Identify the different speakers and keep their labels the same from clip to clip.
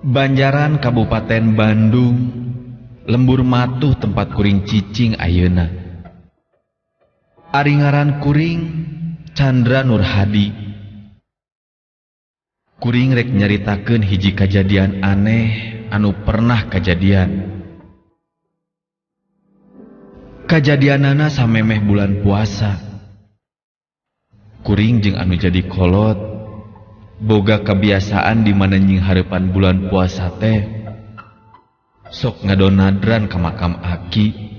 Speaker 1: Banjaran Kabupaten Bandung, lembur matuh tempat kuring cicing ayeuna. Ari ngaran kuring Chandra Nurhadi. Kuring rek nyaritakeun hiji kajadian aneh anu pernah kajadian. Kajadianana samemeh bulan puasa. Kuring jeung anu jadi kolot boga kebiasaan di mana nyinghareupan bulan puasa teh sok ngadonadran ka makam aki.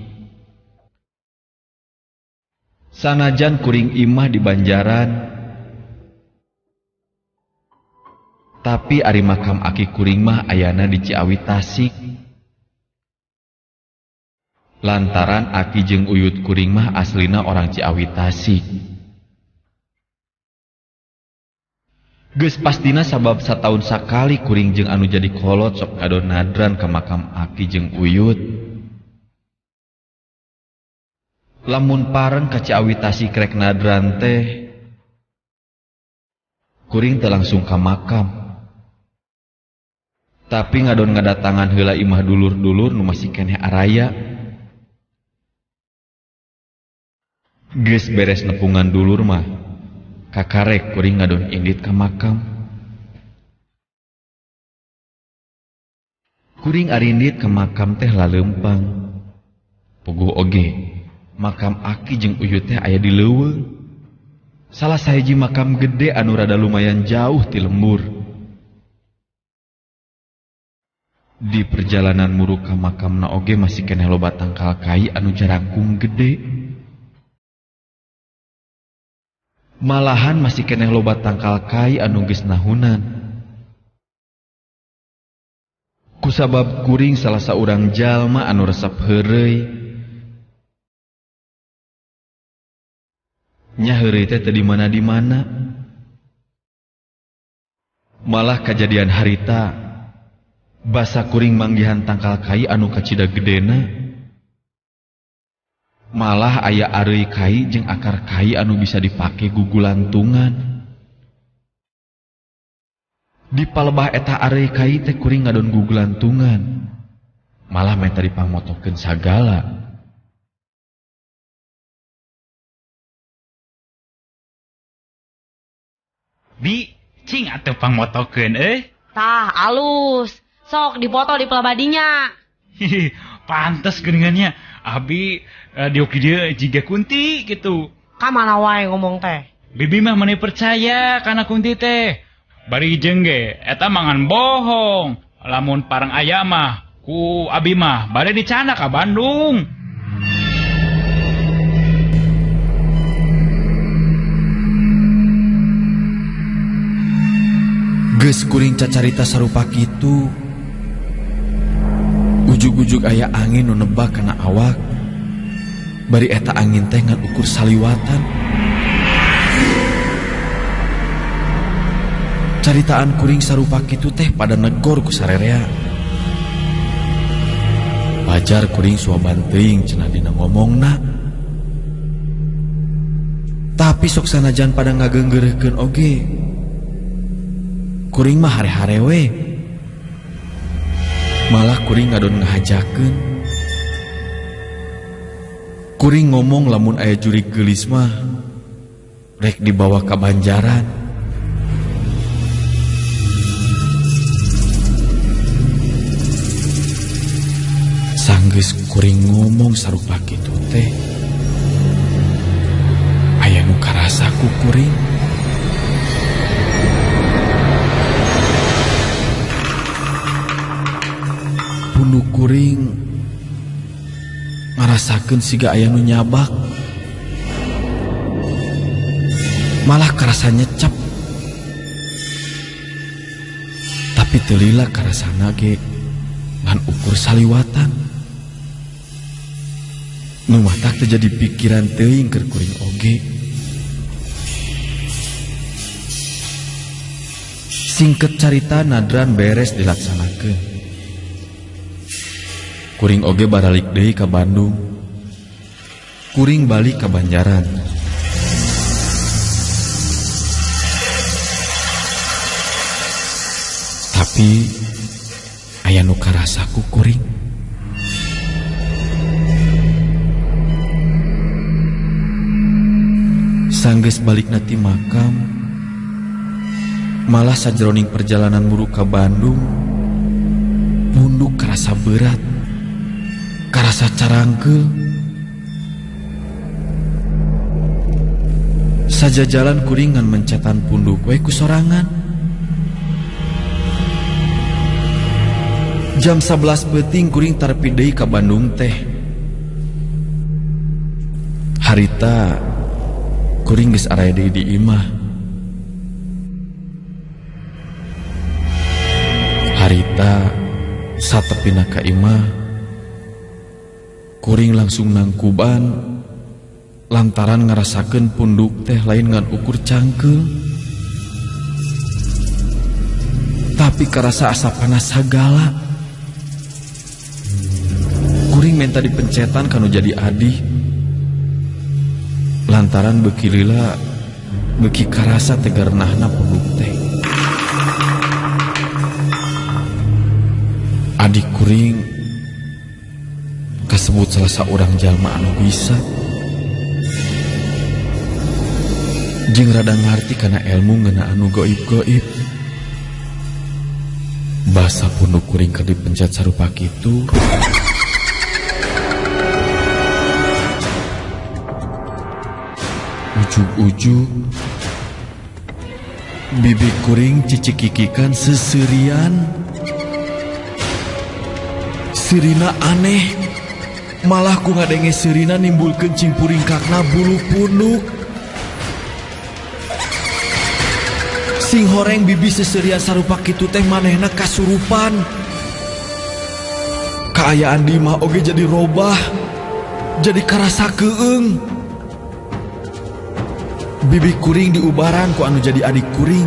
Speaker 1: Sanajan kuring imah di Banjaran, tapi ari makam aki kuring mah ayana di Ciawi Tasik. Lantaran aki jeung uyut kuring mah aslina orang Ciawi Tasik. Geus pastina sabab sataun sakali kuring jeung anu jadi kolot sok ngadonadran ka makam aki jeung uyut. Lamun pareng ka Ciawi Tasik rek nadran teh, kuring teh langsung ka makam. Tapi ngadon ngadatangan heula imah dulur-dulur nu masih keneh araya. Geus beres nepungan dulur mah, kakarek kuring ngadon indit ka makam. Kuring arindit ka makam teh laleumpang. Puguh oge, makam aki jeung uyut teh aya di leuweung. Salah sahiji makam gede anu rada lumayan jauh ti lembur. Di perjalanan muruk ka makamna oge masih keneh loba tangkal kai anu jarangkung gede. Malahan masih keneh loba tangkal kai anu geus nahunan. Kusabab kuring salah saurang jalma anu resep heureuy. Nya heureuy teh teu di mana-dimana. Malah kajadian harita basa kuring manggihan tangkal kai anu kacida gedena. Malah aya areuy kai jeung akar kai anu bisa dipake gugulantungan. Di palebah eta areuy kai teh kuring ngadon gugulantungan. Malah meta dipangmotokeun sagala.
Speaker 2: Bi, cing atuh pangmotokeun euy.
Speaker 3: Tah, alus. Sok dipoto di pelabadinya.
Speaker 2: Hihi, pantes geuningannya. Abi diuk di dieu jiga kunti gitu.
Speaker 3: Ka mana wae ngomong teh?
Speaker 2: Bibi mah meni percaya kana kunti teh. Bari jeung ge eta mangan bohong. Lamun parang aya mah ku abi mah bade dicana ka Bandung.
Speaker 1: Geus kuring cacarita sarupa kitu. Ujug-ujug aya angin nu nebak kana awak. Bari eta angin teh ngan ukur saliwatan. Caritaan kuring sarupa kitu teh pada negor ku sarerea. Wajar kuring suaban teuing cenah dina ngomongna. Tapi sok sanajan pada ngageunggeureuhkeun oge, kuring mah hare-hare we. Malah kuring ngadon ngahajakeun. Kuring ngomong lamun aya jurig geulis mah rek dibawa ka Banjaran. Sanggeus kuring ngomong sarupa kitu teh, aya nu karasa ku kuring. Punuk kuring ngarasakeun siga aya nu nyabak. Malah karasa nyecep. Tapi teu lila karasana ge ngan ukur saliwatan. Nu matak teh jadi pikiran teuing keur kuring oge. Singket carita nadran beres dilaksanakeun. Kuring oge baralik deui ka Bandung. Kuring balik ka Banjaran. Tapi Aya nu karasa ku kuring. Sanggeus balikna ti makam, malah sajroning perjalanan muru ka Bandung, punduk karasa berat, karasa carangkeul. Sajajalan kuringan mencetan punduk we ku sorangan. Jam 11 peuting kuring tarpi deui ka Bandung teh. Harita kuring geus araya deui di imah. Harita satepina ka imah, kuring langsung nangkuban lantaran ngarasakeun punduk teh lain ngan ukur cangkeul, tapi karasa asa panas sagala. Kuring menta dipencetan kanu jadi adi, lantaran beuki lila beuki karasa tegarnahna punduk teh. Adik kuring kasebut salah saurang jalma anu bisa jeung rada ngarti kana ilmu ngeunaan anu goib-goib. Basa punduk kuring keur dipencet sarupa kitu, ujug-ujug bibi kuring cicikikikan seserian. Sirina aneh, malah ku ngadenge sirina nimbulkeun cingpuringkakna bulu punduk. Sing horeng bibi seserian sarupa kitu teh manehna kasurupan. Kaayaan di imah oge jadi robah, jadi karasa keung. Bibi kuring diubaran ku anu jadi adik kuring.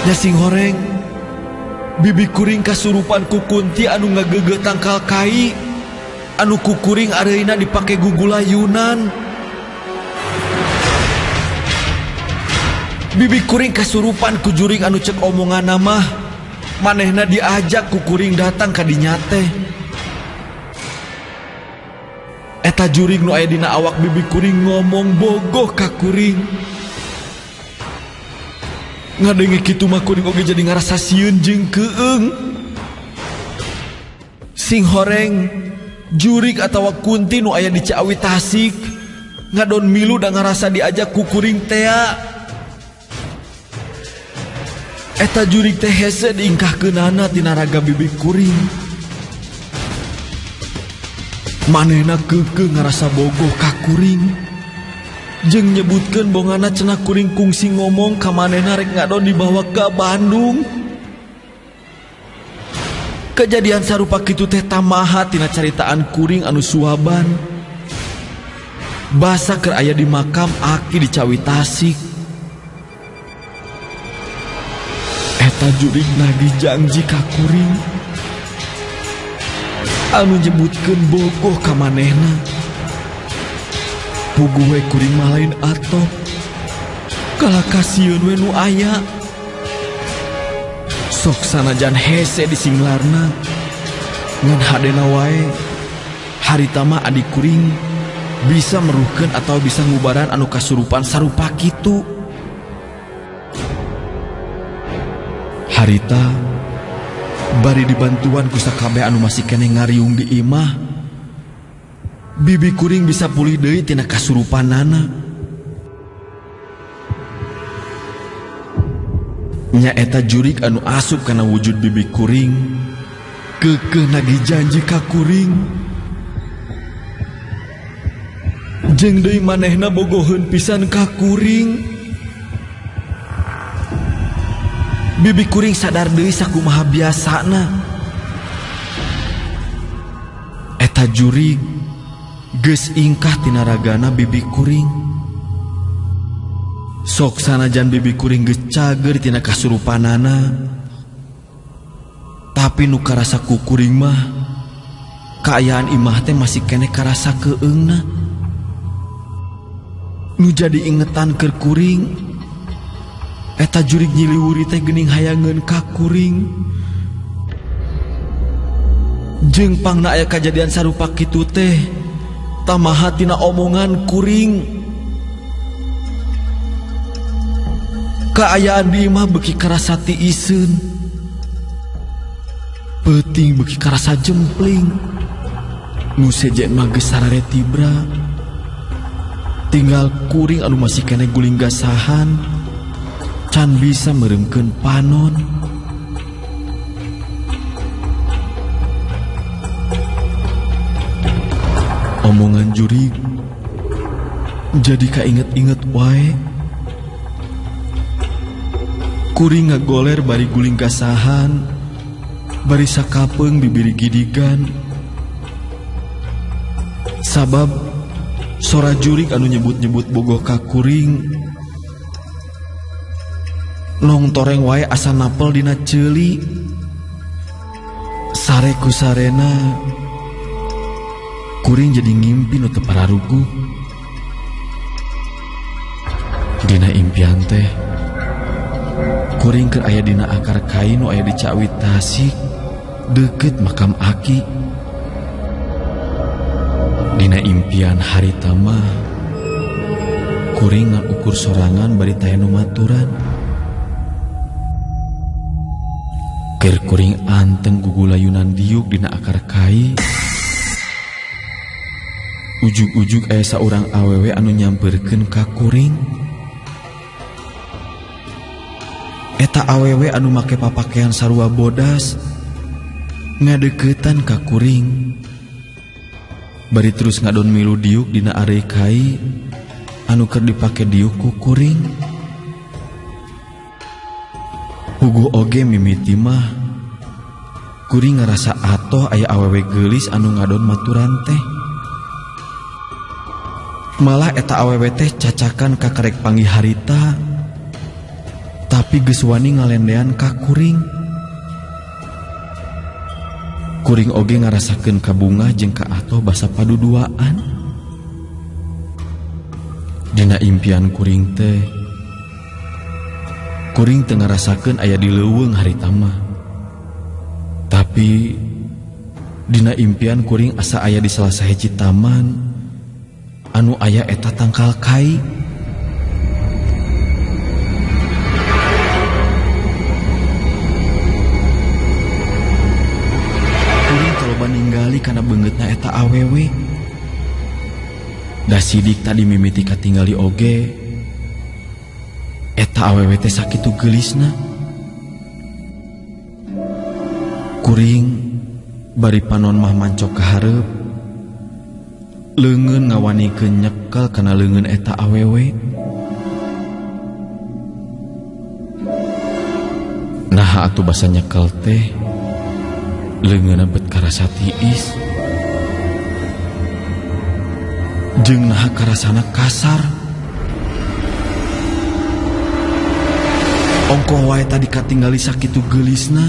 Speaker 1: Nya sing horeng bibi kuring kasurupan ku kunti anu ngagegeh tangkal kai, anu ku kuring areuna dipake gugulayunan. Bibi kuring kasurupan ku juring anu cek omongan mah manehna diajak ku kuring datang ka dinya teh. Eta juring nu aya dina awak bibi kuring ngomong bogoh ka kuring. Ngadenge kitu mah kuring oge jadi ngarasa sieun jeung keung. Sing horeng jurig atawa kunti nu aya di Ciawi Tasik ngadon milu da ngarasa diajak ku kuring tea. Eta jurig teh hese diingkahkeunana tina raga bibi kuring. Manehna keukeuh ngarasa bogoh ka kuring, jeung nyebutkeun bongana cenah kuring kungsi ngomong ka manehna rek ngadon dibawa ka Bandung. Kejadian sarupa kitu teh tamaha tina caritaan kuring anu suaban. Basa keur aya di makam aki di Ciawi Tasik. Eta jurig nagih janji ka kuring anu nyebutkeun bogoh ka manehna. Puguh we kuring mah lain atop, kalah kasieun we nu aya. Sok sanajan hese disinglarna, ngan hadena wae harita mah adik kuring bisa meruhkeun atau bisa ngubaran anu kasurupan sarupa kitu. Harita bari dibantuan ku sakabeh anu masih keneh ngariung di imah, bibi kuring bisa pulih deui tina kasurupanana. Nya eta jurig anu asup kana wujud bibi kuring keukeuh nagih janji ka kuring. Jeung deui manehna bogoheun pisan ka kuring. Bibi kuring sadar deui sakumaha biasana. Eta jurig geus ingkah tina ragana bibi kuring. Sok sanajan bibi kuring geus cager tina kasurupanana, tapi nu karasa ku kuring mah kaayaan imah teh masih keneh karasa keungna. Nu jadi ingetan keur kuring Eta jurig nyiliwuri teh geuning hayangeun ka kuring. Jeung pangna aya kajadian sarupa kitu teh tamaha tina omongan kuring. Kaayaan di imah beuki karasa tiiseun. Peuting beuki karasa jempling. Nu sejen mah geus sarare tibra. Tinggal kuring anu masih keneh guling gasahan. Can bisa mereumkeun panon. Omongan jurig jadi kainget-inget wae. Kuring ngagoler bari guling gasahan, bari sakapeung bibiri gidigan. Sabab sora jurig anu nyebut-nyebut bogoh ka kuring nong toreng wae asa napel dina ceuli. Sare ku sarena kuring jadi ngimpi nu teu pararuguh. Dina impian teh kuring keur aya dina akar kai nu aya di Cawit Tasik deukeut makam aki. Dina impian harita mah kuring ngan ukur sorangan bari taya nu maturan. Keur kuring anteng gugulayunan diuk dina akar kai. Ujug-ujug aya saurang awewe anu nyamperkeun ka kuring. Eta awewe anu make papakean sarua bodas ngadeuketan ka kuring. Bari terus ngadon milu diuk dina areuy kai anu keur dipake diuk ku kuring. Puguh oge mimiti mah kuring ngarasa atoh aya awewe geulis anu ngadon maturan teh. Malah eta awewe teh cacakan ka karek panggih harita, tapi geus wani ngalendean ka kuring. Kuring oge ngarasakeun kabungah jeung ka atoh basa paduduaan. Dina impian kuring teh, kuring teu ngarasakeun aya di leuweung harita mah. Tapi dina impian kuring asa aya di salah sahiji taman anu aya eta tangkal kai. Kuring kaloba ninggali kana beungeutna eta awewe. Da sidik tadi mimiti katinggali oge eta awewe teh sakitu geulisna. Kuring bari panon mah mancok ka hareup, leungeun ngawanikeun nyekel kana leungeun eta awewe. Naha atuh basa nyekel teh leungeunna bet karasa tiis. Jeung naha karasana kasar. Ongkoh wae tadi katinggali sakitu geulisna.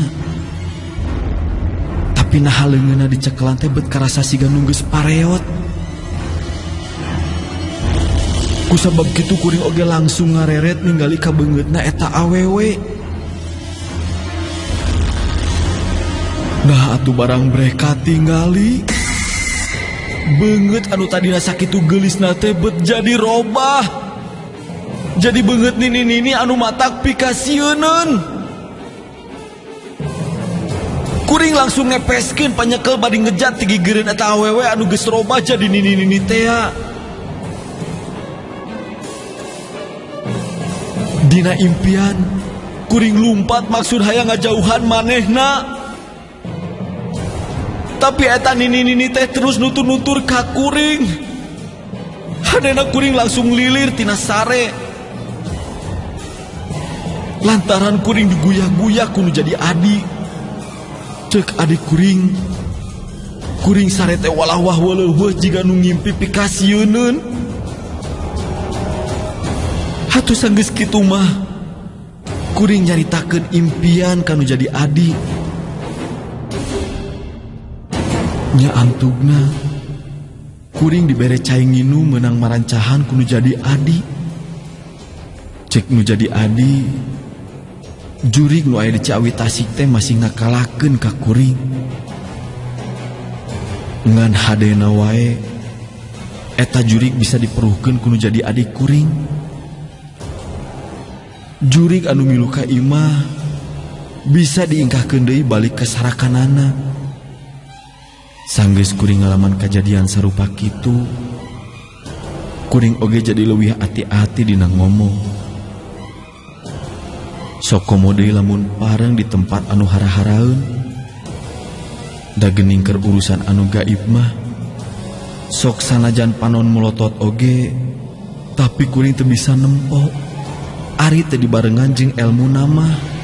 Speaker 1: Tapi naha leungeunna dicekelan teh bet karasa siga nu geus pareot. Kusabab kitu kuring oge langsung ngareret ningali ka beungeutna eta awewe. Nah atuh barang breh katinggali beungeut anu tadina sakitu geulisna teh bet jadi robah. Jadi beungeut nini-nini anu matak pikasieuneun. Kuring langsung ngepeskeun panyekel bari ngejat ti gigireun eta awewe anu geus robah jadi nini-nini tea. Dina impian kuring lumpat maksud hayang ngajauhan manehna. Tapi eta nini-nini teh terus nutur-nutur ka kuring. Hadena kuring langsung lilir tina sare. Lantaran kuring diguyah-guyah kudu jadi adi. Cek adik kuring, kuring sare teh walawah weleuweuh jiga nu ngimpi pikasieuneun. Hatuh sanggeus kitu mah kuring nyaritakeun impian kanu jadi adi. Nya antugna kuring dibere cai nginum meunang marancahan kudu jadi adi. Cek nu jadi adi, jurig nu aya di Ciawi Tasik teh masih ngakalakeun ka kuring. Ngan hadena wae eta jurig bisa diperuhkeun ku nu jadi adi kuring. Jurig anu milu ka imah bisa diingkahkeun deui balik ka sarakanana. Sanggeus kuring ngalaman kajadian sarupa kitu, kuring oge jadi leuwih ati-ati dina ngomong. Sok komo deui lamun pareng di tempat anu hara-haraeun. Da geuning keur urusan anu gaib mah, sok sanajan panon melotot oge, tapi kuring teu bisa nempo. Ari teu dibarengan jeung elmu nama.